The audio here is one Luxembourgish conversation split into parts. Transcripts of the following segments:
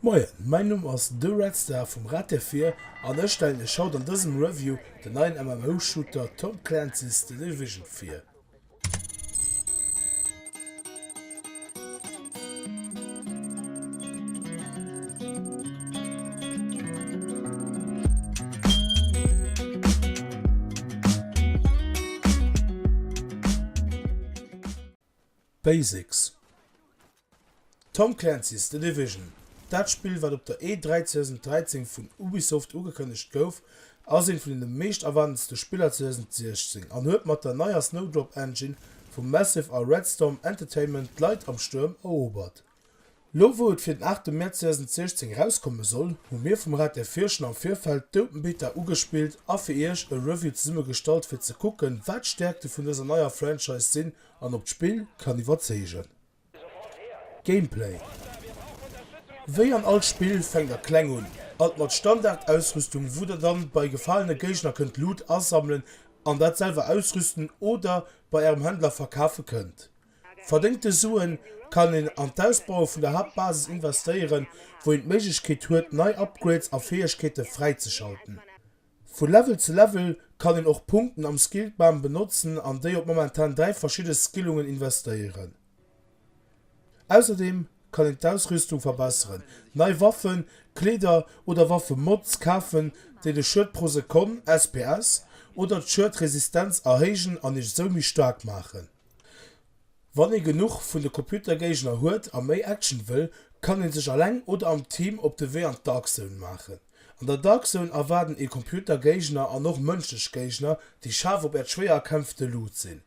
Moien, mäin Numm ass The Redstar vum Rad der Vier an ech stellen iech haut an dësem Review den neien MMO-Shooter Tom Clancy's The Division vir. Basics. Tom Clancy's The Division, dat Spill wat op der E3 2013 vun Ubisoft ugekënnegt gouf, ass eent vun den meescht erwaardendste Spiller 2016 an huet mat der neier Snowdrop Engine vu Massive a Red Storm Entertainment d'Leit am Stuerm erobert. Lo wou et fir den 8 Mäerz 2016 erauskomme soll, hu mir vum Rat der Vier schon am Virfeld d'Open Beta ugespillt a fir iech e Review zesumme gestallt fir ze kucken wat d'Stäerkte vun dëser neier Franchise sinn an ob d'Spill kann iwwerzeegen. Gameplay Wéi an all Spill fänkt der kleng un, alt mat Standard Ausrüstung wou der dann bei gefalene Géigner kënnt Loot asammelen an dat selwer ausrüsten oder bei ärem Händler verkafe kënnt. Verdéngte Suen kann een an d'Ausbaue vun der Haaptbasis investéieren, wou een d'Méiglechkeet huet nei Upgrades a Fäegkeete fräizeschalten. Vu Level zu Level kann een och Punkten am Skillbam benotzen an déi op momentan 3 verschidde Skillungen investéieren. Ausserdeem kann een d'Ausrüstung verbesseren, nei Waffen, Kleeder oder Waffemods kafen, déi de Schued pro Sekonn, SPS, oder d'Schuedresistenz erhéijen an iech esou méi staark maachen. Wann ee genuch vun de Computergéigner huet a méi Action wëll, kann ee sech alleng oder am Team op de Wee an d'Dark Zone maachen. An der Dark Zone erwaarden ee Computergéigner an och mënschlech Géigner, déi schaarf op äert schwéier erkämpfte Loot sinn.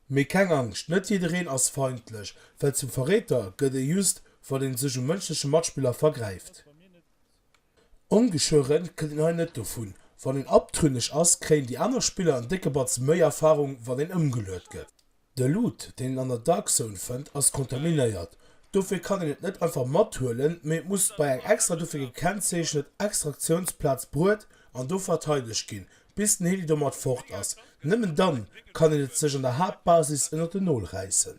Mee keng Angscht, net jiddereen ass feindlech, well zum Verréiter gëtt ee just, wann ee sech u mënschleche Matspiller vergräift. Ongeschueren kënnt een hei net dovun. Wann een abtrünneg ass, kréien déi aner Spiller en décke Batz méi Erfarung, wann een ëmgeluet gëtt. De Loot, deen een an der Dark Zone fënnt, ass kontaminéiert. Dofir kann een et net einfach mathuelen, mee et muss bei eng extra dofir gekennzeechnet Extraktiounsplaz bruet an do verteidegt ginn, bis den Heli domat fort ass. Nëmmen dann kann een et sech an der Haaptbasis ënnert den Nol räissen.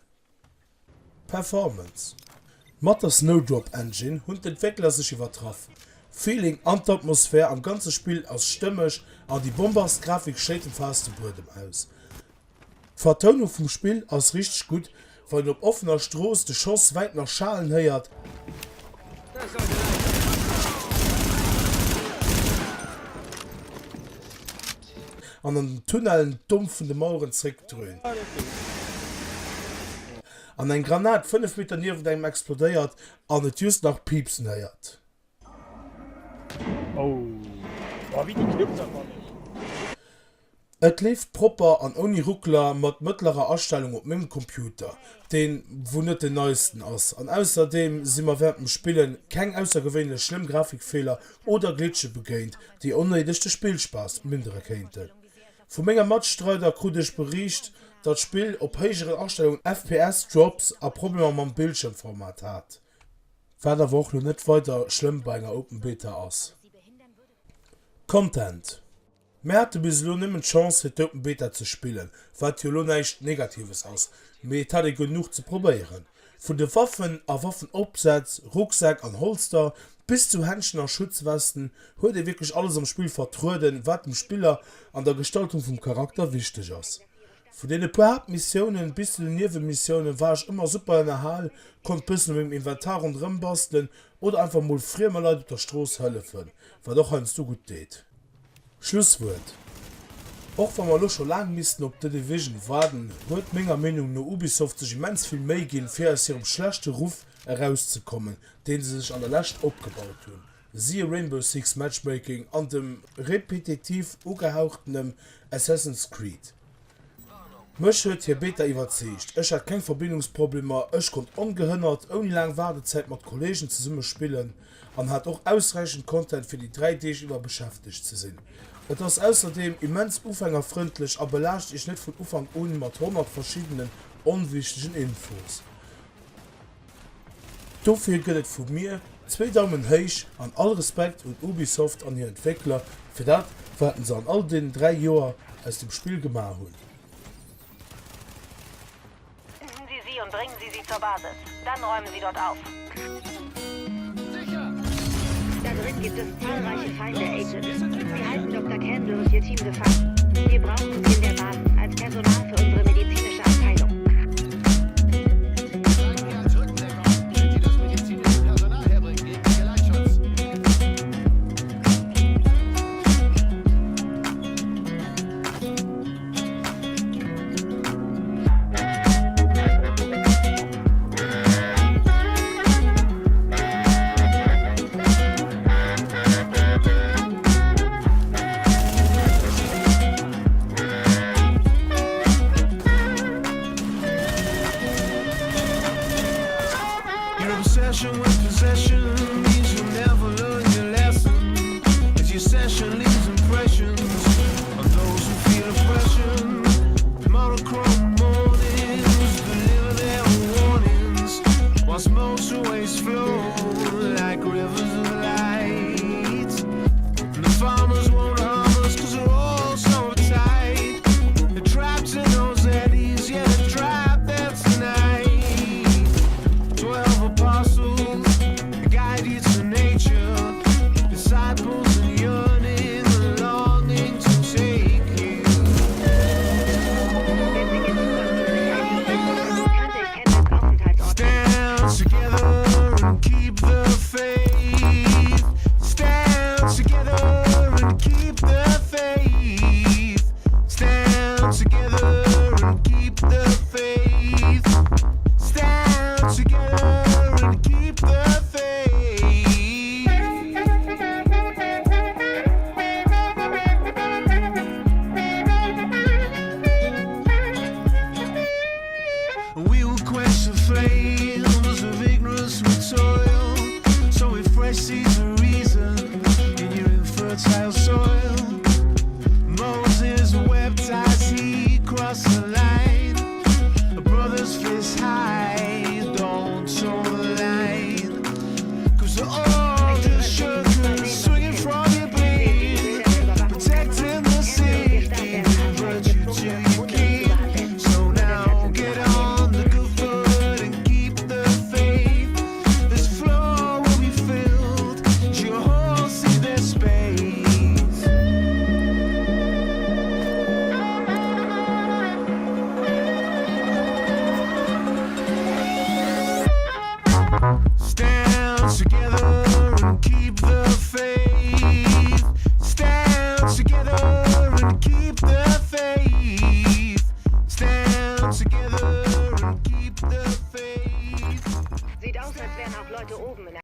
Performance, Mat der Snowdrop Engine hunn d'Entwéckler sech iwwertraff. Feeling an d'Atmosphär am ganze Spill ass stëmmeg an déi bombast Grafik schléit dem Faass de Buedem aus. D'Vertounung vum Spill ass richteg gutt, wann een op offener Strooss de Schoss wäit nach schalen héiert an an den Tunnellen d'Domp vun de Maueren zréckdröhnt an eng Granat 5 Meter niewent engem explodéiert an et just nach piipsen héiert. Et leeft propper an ouni Ruckler mat mëttlerer Astellung op mengem Computer, deen wou net den neisten ass, an ausserdeem si mer während dem Spillen keng aussergewéinlech schlëmm Grafikfehler oder Glitche begéint, déi onnéideg de Spillspaass mindere kéinten. Vu menge Matstreider krut ech beriicht, datt d'Spill op héijeren Astellungen FPS Drops a Problemer mam Bildschirmformat hat. Wat awer och lo net weider schlëmm bei enger Open Beta ass. Content, Mir hate bis elo nëmmen d'Chance fir d'Open Beta ze spillen, wat jo lo näischt Negatives ass, mee et hat ee genuch ze probéieren. Vun de Waffen a Waffenopsätz, Rucksäck an Holster bis zu Händschen a Schutzwesten huet ee wierklech alles am Spill vertrueden, wat dem Spiller an der Gestaltung vum Charakter wichteg ass. Vun deene puer Haaptmissiounen bis zu den Niewenmissiounen war ech ëmmer super ënnerhal, konnt bëssen u mengem Inventar ronderëm bastelen oder einfach mol frieme Leit op der Strooss hëllefen, wat och heiansdo gutt deet. Schlusswuert, Och wa mer elo scho laang missten op The Division waarden, huet menger Meenung no Ubisoft sech immens vill Méi ginn fir aus hirem schlechte Ruff erauszekommen, deen se sech an der Lescht opgebaut hunn, siehe Rainbow Six Matchmaking an dem repetitiv ugehauchtenem Assassin's Creed. Mech huet hir Beta iwwerzeegt, ech hat keng Verbindungsproblemer, ech konnt ongehënnert, ouni laang Waardezäit mat Kollegen zesumme spillen an hat och ausräichend Content fir déi 3 Deeg iwwer beschäftegt ze sinn. Et ass ausserdeem immens ufängerfrëndlech a belaascht iech net vun Ufank un mat 100 verschiddenen onwichtegen Infos. Dofir gëtt et vu mir zwéi Daumen héich an all Respekt un Ubisoft an hir Entwéckler fir dat waten se an all deenen 3 Joer aus dem Spill gemaach hunn. Finden Sie sie und bringen Sie sie zur Basis. Dann räumen Sie dort auf. gibt es zahlreiche Feinde, Agent. Sie halten Dr. Kendall und ihr Team gefangen. Wir brauchen sie in der Basis als Personal für unsere medizinische Abteilung. Your obsession with possession means you'll never learn your lesson. As your session leaves impressions on those who feel oppression. Monochrome mornings deliver their warnings, whilst motorways flow like rivers of light. And the farmers won't harm us cause we're all so tight. They're trapped in those eddies, yeah, they're trapped there tonight. 12 apostles guide you to nature, disciples and yearning and longing to take you. Wenn Sie mir Zugang zum Sicherheitssystem geben, könnte ich Kendalls Aufenthaltsort finden. Stand together and keep the faith. Stand together and keep the faith. Stand together and keep the faith. Stand together and keep the faith. We will quench the flames of ignorance with toil. So we fresh seeds.